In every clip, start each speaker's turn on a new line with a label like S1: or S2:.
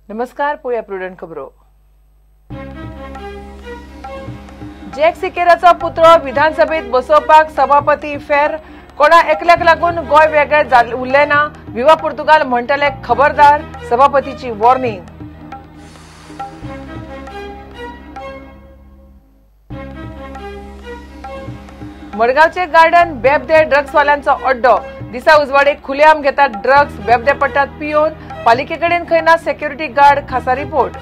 S1: नमस्कार, पळोवया प्रुडंट खबरो. जॅक सिकेराचो पुतळो विधानसभेत बसोवपाक सभापती फेर. कोणा एकल्याक लागून गोंय वेगळें उरलें ना, विवा पुर्तुगाल म्हणटले खबरदार, सभापतीची वॉर्निंग. मडगांवचे गार्डन बेबदे ड्रग्सवाल्यांचो अड्डो. दिसा उजवाडे खुलेआम घेतात ड्रग्स, बेबदे पडटात पियोन. पालिकेकडेन खंय ना सेक्युरिटी गार्ड, खासा रिपोर्ट.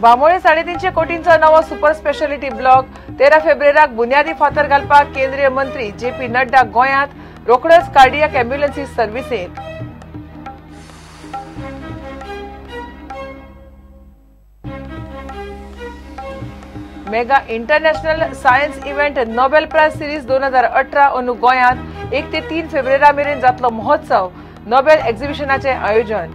S1: बांबोळे 350 कोटींचो नवो सुपर स्पेशालिटी ब्लॉक. 13 फेब्रुवारीक बुन्यादी फातर घालपाक केंद्रीय मंत्री जेपी नड्डा गोंयांत. रोखडोच cardiac एम्ब्युलन्सी सर्विसेंत. Mega international science event Nobel prize series 2018 अंदू गोंयांत 1 ते 3 फेब्रुवारी मेरेन जातलो महोत्सव. नोबेल एक्झिबिशनाचें आयोजन.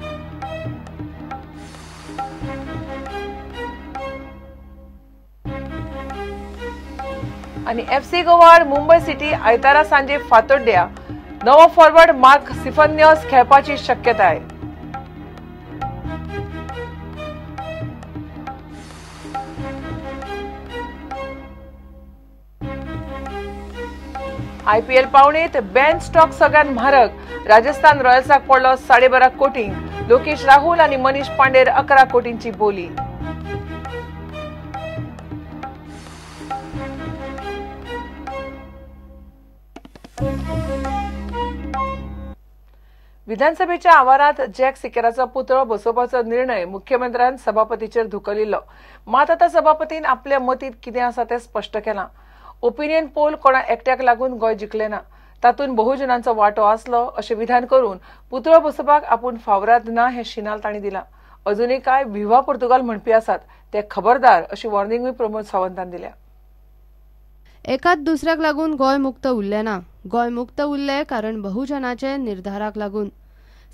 S1: आनी एफसी गोवा आड मुंबय सिटी आयतारा सांजे फातोड्ड्या. नवो फॉरवर्ड मार्क सिफन्योस खेळपाची शक्यताय. आयपीएल पावणेत बेन स्टॉक सगळ्यात म्हारग. राजस्थान रॉयल्साक पडलो 12.5 कोटींक. लोकेश राहुल आनी मनीष पांडेर 11 कोटींची बोली. विधानसभेच्या आवारात जॅक सिकेराचो पुतळो बसोवपाचो निर्णय मुख्यमंत्र्यान सभापतीचेर धुकलिल्लो. मात आतां सभापतीन आपल्या मतींत कितें आसा तें स्पश्ट केलां. ओपिनियन पोल कोणा एकट्याक लागून गोंय जिखलें ना, तातूंत बहुजनांचो वांटो आसलो अशें विधान करून पुतळो बसोवपाक आपूण फावराद ना हें शिनाल तांणी दिलां. अजुनूय कांय विवा पुर्तुगाल म्हणपी आसात, ते खबरदार अशी वॉर्निंगूय प्रमोद सावंतान दिल्या.
S2: एकाच दुसऱ्याक लागून गोंय मुक्त उरलें ना. गोंय मुक्त उरलें कारण बहुजनाचे निर्धाराक लागून.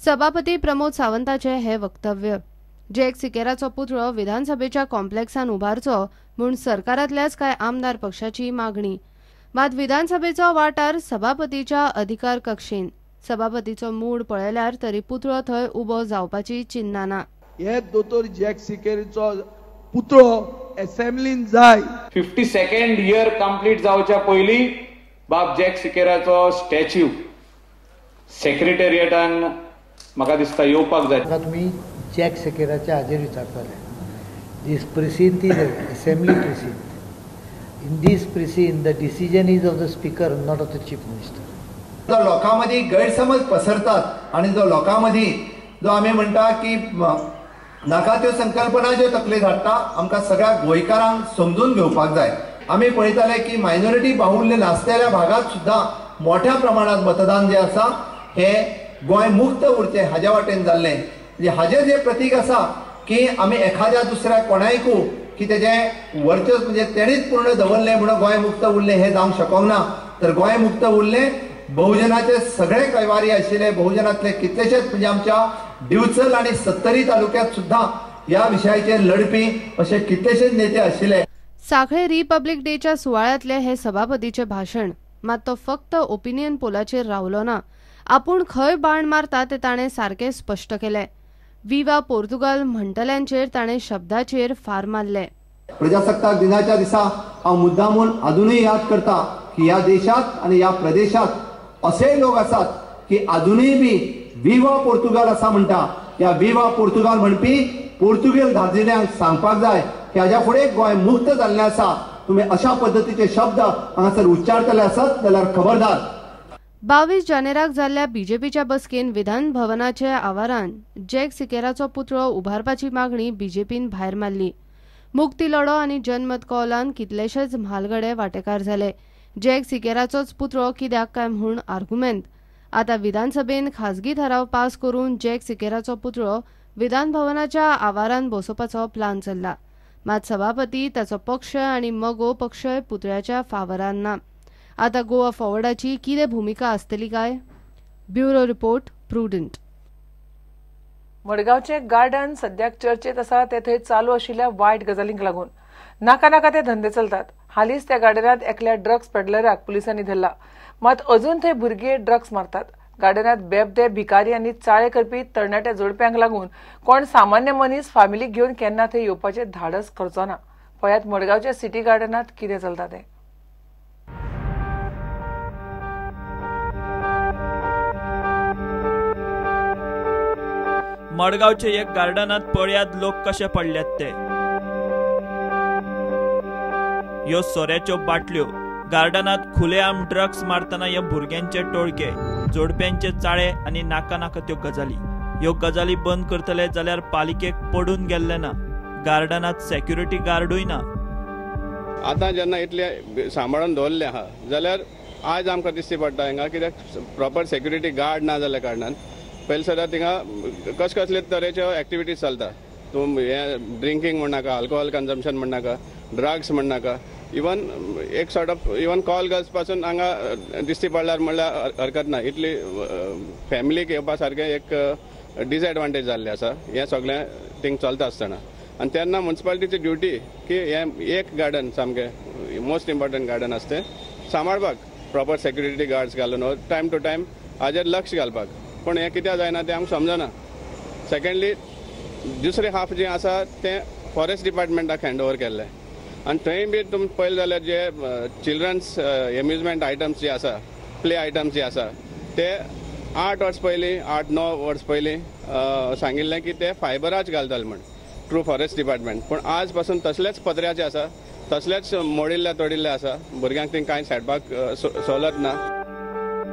S2: सभापती प्रमोद सावंताचें हें वक्तव्य. जॅक सिकेराचो पुतळो विधानसभेच्या कॉम्प्लेक्सान उबारचो म्हूण सरकारांतल्याच कांय आमदार पक्षाची मागणी. मात विधानसभेचो वाठार सभापतीच्या अधिकार कक्षेन. सभापतीचो मूड पळयल्यार तरी पुतळो थंय उबो जावपाची चिन्नां ना.
S3: हे दोतोर जॅक सिकेराचो पुतळो असेंब्लीन जाय.
S4: 52nd year complete जावच्या पयलीं बाब जॅक सिकेराचो स्टॅच्यू सेक्रेटेरिएटान म्हाका दिसता येवपाक जाय.
S5: तुमी जॅक सिकेराच्या हाजेर विचारताले. This precinct is assembly precinct. In this precinct the decision is of the speaker, not of the chief minister.
S6: जो लोकां मदीं गैरसमज पसरतात आनी जो लोकां मदीं जो आमी म्हणटा की नाका त्यो संकल्पना ज्यो तकलेर हाडटा, आमकां सगळ्या गोंयकारांक समजून घेवपाक जाय. आमी पळयताले की मायनॉरिटी बाहुल्य नासलेल्या भागांत सुद्दां मोठ्या प्रमाणांत मतदान जें आसा हें गोंय मुक्त उरचें हाज्या वाटेन जाल्लें. म्हणजे हाजें जें प्रतीक आसा की आमी एखाद्या दुसऱ्या कोणायकू की तेजें वर्चस्व म्हणजे तेणीच पूर्ण दवरलें म्हणून गोंय मुक्त उरलें हें जावंक शकोंक ना. तर गोंय मुक्त उरलें बहुजनाचे सगळे कैवारी आशिल्ले, बहुजनांतले कितलेशेच म्हणजे आमच्या दिवचल आनी सत्तरी तालुक्यात सुद्दां ह्या विशयाचेर लढपी अशे कितलेशेच नेते आशिल्ले.
S2: सांखळे रिपब्लिक डेच्या सुवाळ्यांतलें हें सभापतीचें भाशण. मात तो फक्त ओपिनियन पोलाचेर रावलो ना. आपूण खंय बाण मारता तें ताणें सारकें स्पश्ट केलें. विवा पोर्तुगाल म्हणटल्यांचेर ताणें शब्दाचेर फार मारले.
S6: प्रजासत्ताक दिनाच्या दिसा हांव मुद्दामून अजुनूय याद करता की ह्या देशांत आनी ह्या प्रदेशांत अशेय लोक आसात की अजुनूय बी विवा पोर्तुगाल आसा म्हणटा. ह्या विवा पोर्तुगाल म्हणपी पोर्तुगेज धार्जिण्यांक सांगपाक जाय की हाज्या फुडें गोंय मुक्त जाल्लें आसा. तुमी अशा पद्दतीचे शब्द हांगासर उच्चारतले आसत जाल्यार खबरदार.
S2: 22 जानेराक जाल्ल्या बीजेपीच्या बसकेन विधान भवनाच्या आवारान जॅक सिकेराचो पुतळो उबारपाची मागणी बीजेपीन भायर मारली. मुक्ती लढो आनी जनमत कौलान कितलेशेच म्हालगडे वांटेकार जाले. जॅक सिकेराचोच पुतळो कित्याक काय म्हूण आर्गुमेंत. आतां विधानसभेन खासगी थाराव पास करून जॅक सिकेराचो पुतळो विधान भवनाच्या आवारान बसोवपाचो प्लान चल्ला. मात सभापती, ताचो पक्ष आनी मगो पक्षय पुतळ्याच्या फावरान ना. आतां गोवा फॉवर्डाची कितें भुमिका आसतली काय? Bureau report, Prudent.
S1: मडगांवचे गार्डन सद्याक चर्चेत आसा ते थंय चालू आशिल्ल्या वायट गजालींक लागून. नाका नाका ते धंदे चलतात. हालींच त्या गार्डनांत एकल्या ड्रग्स पेडलराक पुलिसांनी धरला. मात अजून थंय भुरगे ड्रग्स मारतात. गार्डनांत बेबदे भिकारी आनी चाळे करपी तरणाट्या जोडप्यांक लागून कोण सामान्य मनीस फामिलीक घेवन केन्ना थंय येवपाचें धाडस करचो ना. पळयात मडगांवच्या सिटी गार्डनांत कितें चलता तें.
S7: मडगांवचे एक गार्डनांत पळयात लोक कशे पडल्यात ते. ह्यो सोऱ्याच्यो बाटल्यो, गार्डनांत खुलेआम ड्रग्स मारतना ह्या भुरग्यांचे टोळके, जोडप्यांचे चाळे आनी नाका नाका त्यो गजाली. ह्यो गजाली बंद करतले जाल्यार पालिकेक पडून गेल्ले ना. गार्डनांत सेक्युरिटी गार्डूय ना.
S8: आतां जेन्ना इतले सांबाळून दवरले आहा जाल्यार आज आमकां दिसती पडटा हिंगा कित्याक प्रॉपर सेक्युरिटी गार्ड ना जाल्ल्या कारणान पयलीं सदां थिंगा कस कसले तरेच्यो एक्टिविटीज चलता. तूं हें ड्रिंकींग म्हणनाका, अल्कोहोल कन्जम्पशन म्हणनाका, ड्रग्स म्हणनाका, इवन एक sort of even call girls पासून हांगा दिसती पडल्यार म्हणल्यार हरकत ना. इतली फॅमिलीक येवपा सारकें एक डिसएडवांटेज जाल्लें आसा हें सगळें थिंग चलता आसतना. आनी तेन्ना म्युनिसिपालिटीची ड्युटी की हें एक गार्डन सामकें मोस्ट इम्पॉर्टंट गार्डन आसा तें सांबाळपाक प्रॉपर सेक्युरिटी गार्ड्स घालून टायम टू टायम हाजेर लक्ष घालपाक. पूण हें कित्याक जायना तें आमकां समजना. सेकेंडली दुसरें हाफ जें आसा तें फॉरेस्ट डिपार्टमेंटाक हँड ओवर केल्लें आनी थंय बी तुमी पळयलें जाल्यार जे चिल्ड्रन्स एम्युजमेंट आयटम्स जे आसा, प्ले आयटम्स जे आसा ते 8 वर्स पयलीं 8-9 वर्स पयलीं सांगिल्लें की ते फायबराच घालताले म्हण ट्रू फॉरेस्ट डिपार्टमेंट. पूण आज पासून तसलेच पत्र्याचे आसा, तसलेच मोडिल्ले तोडिल्ले आसा, भुरग्यांक थंय कांय खेळपाक सवलत ना.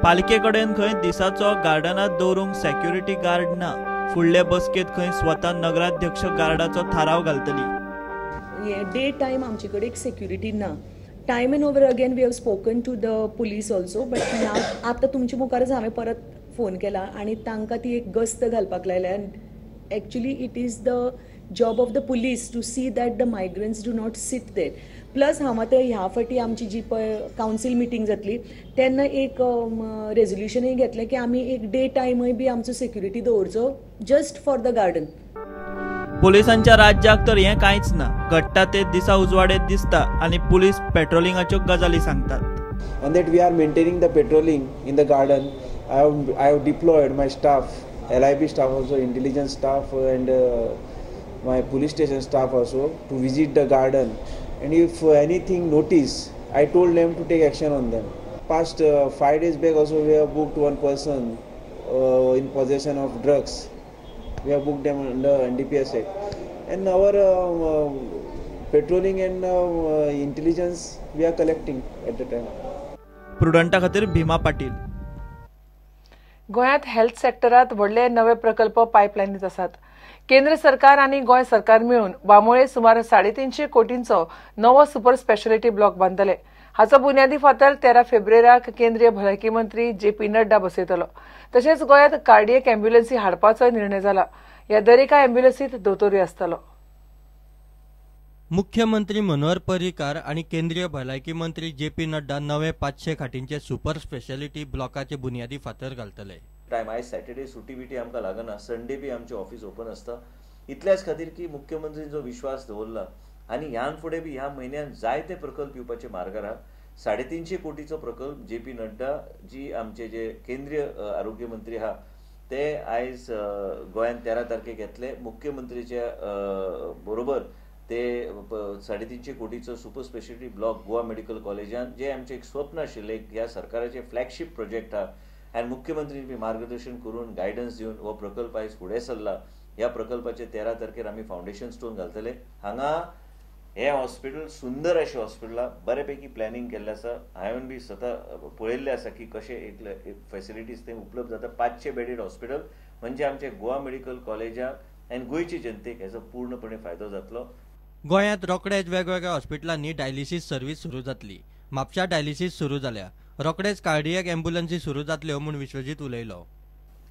S7: पालिके कडेन खंय दिसाचो गार्डनांत दवरूंक सेक्युरिटी गार्ड ना. फुडले बसकेंत खंय स्वता नगराध्यक्ष गार्डाचो थाराव घालतली.
S9: डे टायम आमचे कडेन एक सेक्युरिटी ना. Time and over again we have spoken to the police also, but आतां तुमचे मुखारच हांवें परत फोन केला आनी तांकां ती एक गस्त घालपाक लायल्या. Actually it is the job of the police to see that the migrants do not sit there. Plus हांव आतां ह्या फावटी आमची जी पळय कावन्सील मिटींग जातली तेन्ना एक रेजोल्युशनूय घेतलें की आमी एक डे टायमूय बी आमचो सेक्युरिटी दवरचो जस्ट फॉर the garden.
S7: पोलिसांच्या राज्याक तर हें कांयच ना. घडटा ते दिसा उजवाडेत दिसता आनी पुलीस पेट्रोलिंगाच्यो गजाली सांगतात.
S10: On that we are maintaining the patrolling in the garden. I have deployed my staff, LIB staff also, intelligence staff and my police station staff also to visit the garden, and if anything notice, I told them to take action on them. Past 5 days back also we have booked one person in possession of drugs. We have booked them under NDPS Act, and our patrolling and intelligence we are collecting at the time.
S7: प्रुडंटा खातीर भीमा पाटील.
S1: गोंयांत health सेक्टरांत व्हडले नवे प्रकल्प पायपलायनीत आसात. केंद्र सरकार आनी गोंय सरकार मेळून बांबोळे सुमार 350 कोटींचो नवो सुपर स्पेशालिटी ब्लॉक बांदतले. हाचो बुन्यादी फातर 13 फेब्रुवारीक केंद्रीय भलायकी मंत्री जे.पी. नड्डा बसयतलो. तशेंच गोंयांत कार्डियक एम्ब्युलन्सी हाडपाचोय निर्णय जाला. ह्या दरेका एम्ब्युलन्सीत दोतोरूय आसतलो.
S11: मुख्यमंत्री मनोहर पर्रीकार आनी केंद्रीय भलायकी मंत्री जे.पी. नड्डा नवे 500 खाटींचे सुपर स्पेशालिटी ब्लॉकाचे बुन्यादी फातर घालतले.
S12: टायम आयज सॅटर्डे सुटी बिटी आमकां लागना, संडे बी आमचें ऑफिस ओपन आसता. इतल्याच खातीर की मुख्यमंत्रीन जो विश्वास दवरला आनी ह्यान फुडें बी ह्या म्हयन्यान जायते प्रकल्प येवपाचे मार्गार आहा. 350 कोटीचो प्रकल्प जे पी नड्डा जी आमचे जे केंद्रीय आरोग्य मंत्री आहा ते आयज गोंयांत 13 तारखेक येतले. मुख्यमंत्रीच्या बरोबर ते 350 कोटीचो super speciality block Goa medical कॉलेजान जे आमचें एक स्वप्न आशिल्लें, ह्या सरकाराचें फ्लॅगशीप प्रोजेक्ट आहा आनी मुख्यमंत्रीन बी मार्गदर्शन करून गायडन्स दिवन हो प्रकल्प आयज फुडें सरला. ह्या प्रकल्पाचे 13 तारखेर आमी फावंडेशन स्टोन घालतले. हांगा हें हॉस्पिटल सुंदर अशें हॉस्पिटल आहा, बऱ्यापैकी प्लॅनिंग केल्लें आसा. हांवें बी स्वता पळयल्लें आसा की कशें एक फॅसिलिटीज थंय उपलब्ध जाता. 500 बेडीड हॉस्पिटल म्हणजे आमचे गोवा मेडिकल कॉलेजाक आनी गोंयचे जनतेक हेजो पूर्णपणे फायदो जातलो.
S11: गोंयांत रोखडेच वेगवेगळ्या हॉस्पिटलांनी डायलिसीस सर्वीस सुरू जातली. म्हापशा डायलिसीस सुरू जाल्या. रोखडेच कार्डियक एम्ब्युलन्सी सुरू जातल्यो म्हूण विश्वजीत उलयलो.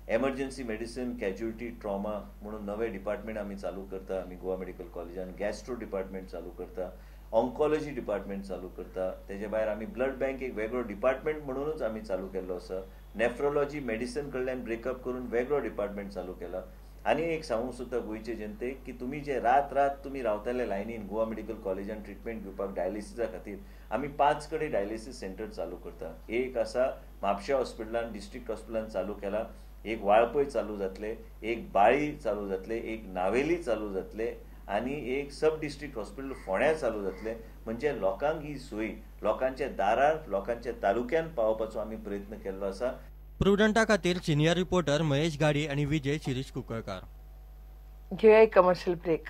S12: एमर्जन्सी मेडिसिन, कॅज्युअलिटी, ट्रॉमा म्हणून नवे डिपार्टमेंट आमी चालू करता. आमी गोवा मेडिकल कॉलेजान गॅस्ट्रो डिपार्टमेंट चालू करता, ऑन्कॉलॉजी डिपार्टमेंट चालू करता. तेजे भायर आमी ब्लड बँक एक वेगळो डिपार्टमेंट म्हणूनच आमी चालू केल्लो आसा. नेफ्रोलॉजी मेडिसिन कडल्यान ब्रेकअप करून वेगळो डिपार्टमेंट चालू केला. आनी एक सांगूंक सोदता गोंयचे जनतेक की तुमी जे रात रात तुमी रावताले लायनीन गोवा मेडिकल कॉलेजान ट्रिटमेंट घेवपाक डायलिसिसा खातीर, आमी 5 कडेन डायलिसीस सेंटर चालू करता. एक आसा म्हापशा हॉस्पिटलान, डिस्ट्रिक्ट हॉस्पिटलान चालू केला, एक वाळपय चालू जातले, एक बाळी चालू जातले, एक नावेली चालू जातले आनी एक सब डिस्ट्रिक्ट हॉस्पिटल फोंड्या चालू जातले. म्हणजे लोकांक ही सोयी लोकांच्या दारार, लोकांच्या तालुक्यान पावोवपाचो आमी प्रयत्न केल्लो आसा.
S11: प्रुडंटा खातीर सिनियर रिपोर्टर महेश गाडी आणि विजय शिरीष कुंकळकार.
S1: घेऊया एक कमर्शियल ब्रेक.